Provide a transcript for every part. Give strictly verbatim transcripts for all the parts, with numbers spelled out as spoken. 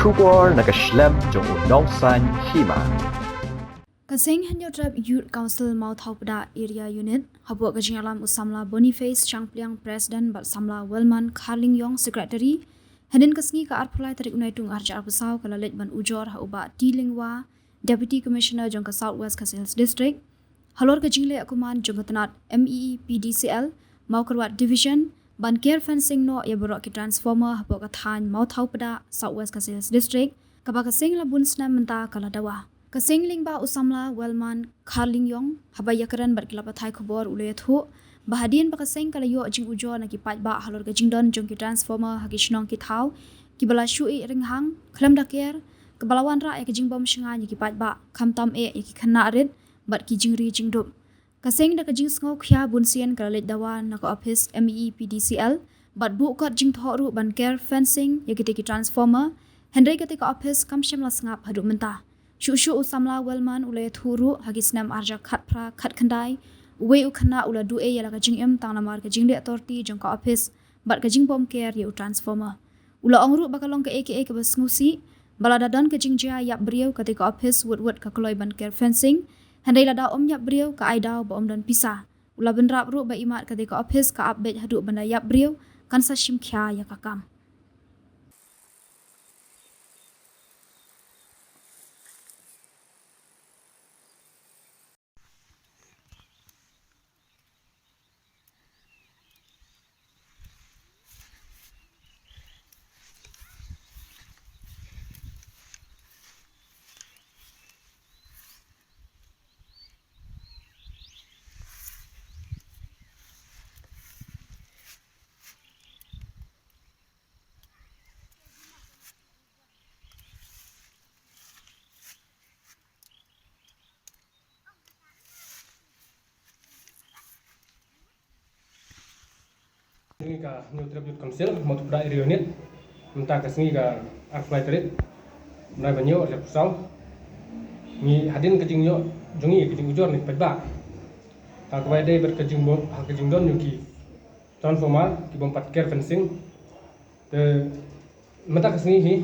Khubor na ka shlem jong u nongsaiñ hima. Ka seng Hynñiewtrep Youth Council Mawthaw Pdah Area Unit, hapoh ka jingïalam u samla Boniface Shangpliang, President, bad samla Wellman Kharlingyong, Secretary, hadien ka sngi ka arphew lai tarik u Naitung arhajar arphew saw, ka la leit ban ujor ha u Bah T Lyngwa, Deputy Commissioner jong ka South West Khasi Hills District, halor ka jingleh kumne jong ka tnat M E E P D C L, Mawkyrwat Division, ban ker fencing noh ïa baroh ki transformer hapoh ka thaiñ Mawthaw Pdah, South West Khasi Hills District, kaba ka seng la bun snem mynta ka la dawa. Ka seng lyngba u samla Wellman Kharlingyong, haba ïakren bad ki lad pathai khubor u la ïathuh ba hadien ba ka seng ka la ïoh jingujor na ki paidbah halor ka jingdon jong ki transformer ha ki shnong ki thaw kiba la shu ïeh rynghang khlem da ker, kaba la wanrah ïa ka jingbym shngaiñ ïa ki paidbah, khamtam eh ïa ki khynnah rit bad ki jingri jingdup. Ka seng da ka jingsngewkhia bunsien ka la leit dawa na ka ophis M E E P D C L bad buh kot jingthoh ruh ban ker fencing ïa kitei ki transformer, hynrei katei ka ophis kam shym la sngap haduh mynta. Shuh shuh u samla Wellman u la ïathuh ruh ha ki snem arhajar khatphra khatkhyndai, uwei u khynnah u la duh ei ïa la ka jingim tang namar ka jingleh torti jong ka ophis bad ka jingbym ker ïa u transformer. U la ong ruh ba ka long kaei kaei kaba sngewsih ba lada don ka jingjia ïap briew, katei ka ophis wut wut ka kloi ban ker fencing, hynrei lada ym ïap briew ka ai daw ba ym don pisa. U la bynrap ruh ba imat katei ka ophis ka ap beit haduh ban da ïap briew, kan sa shim khia ïa ka kam. Ngi ka Hynñiewtrep Youth Council Mawthaw Pdah Area Unit, mynta ka sngi ka arphew lai tarik bnai ba hynñiew arhajar arphew saw. Ngi hadien ka jingïoh jong ngi ka jingujor na ki paidbah ha kaba ïadei bad ka jingbym, ha ka jingdon jong ki transformer ki bym pat ker fencing. Te mynta ka sngi hi,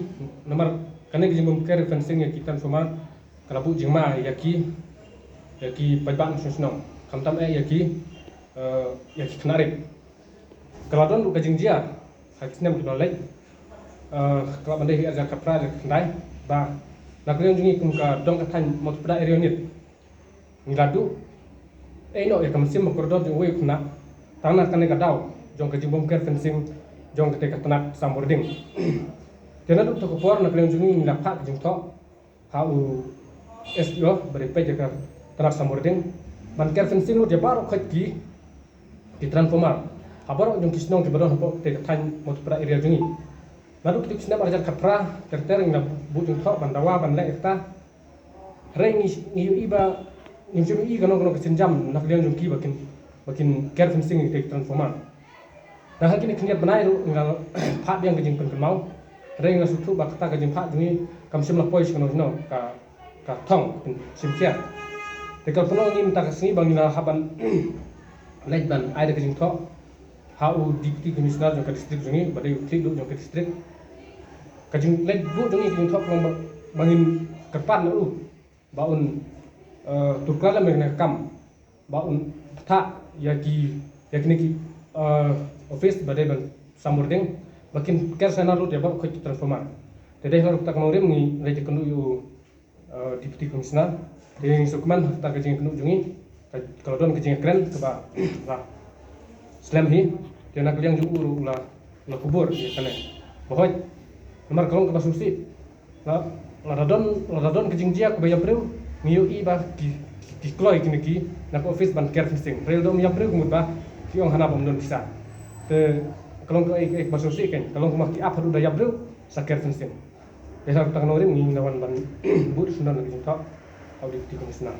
namar kane ka jingbym ker fencing ïa ki transformer ka la buh jingma ïa ki, ïa ki paidbah na shnong shnong, khamtam eh ïa ki, eh, ïa ki khynnah rit. Ka la don ruh ka jingjia ha ki snem kiba la leit, eh, ka la ban dei hi arhajar khatphra arhajar khatkhyndai, ba na ka liang jong ngi kum ka dong ka thaiñ Mawthaw Pdah Area Unit, ngi la duh ei noh ïa ka mynsiem ba kordor jong uwei u khynnah tang na kane ka daw jong ka jingbym ker fencing jong katei ka tnat Samboarding. Te naduh kata ka por na ka liang jong ngi ngi la phah ka jingthoh ha u S D O ba dei peit ïa ka tnat Samboarding ban ker fencing lut ïa baroh khoit ki, ki transformer ha baroh jong ki shnong kiba don hapoh katei ka thaiñ Mawthaw Pdah area jong ngi. Naduh kito ki snem arhajar khatphra ter ter ngi la buh jingthoh ban dawa ban leh ïa kata. Hynrei ngi, ngi ïohi ba ngim shym ïohi kano kano ka sienjam na ka liang jong ki ba kin, ba kin ker fencing ïa ki transformer. Na ha kine khyndiat bnai ruh ngi la phah biang ka jingpynkynmaw. Hynrei ngi la sngewthuh ba kata ka jingphah jong ngi kam shym la poi sha kano kano ka, ka thong, ka pynshim khia. Te ka la pynlong ïa ngi mynta ka sngi ba ngi la hap ban leit ban ai da ka jingthoh ha u Deputy Commissioner jong ka district jong ngi, ba dei u khlieh duh jong ka district. Ka jingleit buh jong ngi ka jingthoh ka long ba, ba ngin kyrpad na u ba un, eh, tur klar lem ïa kane ka kam, ba un thah ïa ki, ïa kine ki, eh, office ba dei ban Samboarding ba kin ker sainar lut ïa baroh khoit ki transformer. Te dei halor kata ka nongrim ngi leit ïakynduh ïa u, eh, Deputy Commissioner. Te ngi sngewkmen ha kata ka jingïakynduh jong ngi, ka, ka la don ka jingïakren kaba la slem hi. Te na ka liang jong u ruh u la, u la kubur ïa kane. Ba hooid, namar ka long kaba sngewsih. La, lada don, lada don ka jingjia kaba ïap briew, ngi ïohi ba ki, ki, ki kloi kine ki na ka office ban ker fencing. Hynrei lada ym ïap briew ka mut ba ki ong hana ba ym don pisa. Te ka long kaei kaei kaba sngewsih kein, ka long kumba ki ap haduh da ïap briew sa ker fencing. Te ha kata ka nongrim ngi la wan ban buh shisyndon na ka jingthoh ha u Deputy Commissioner.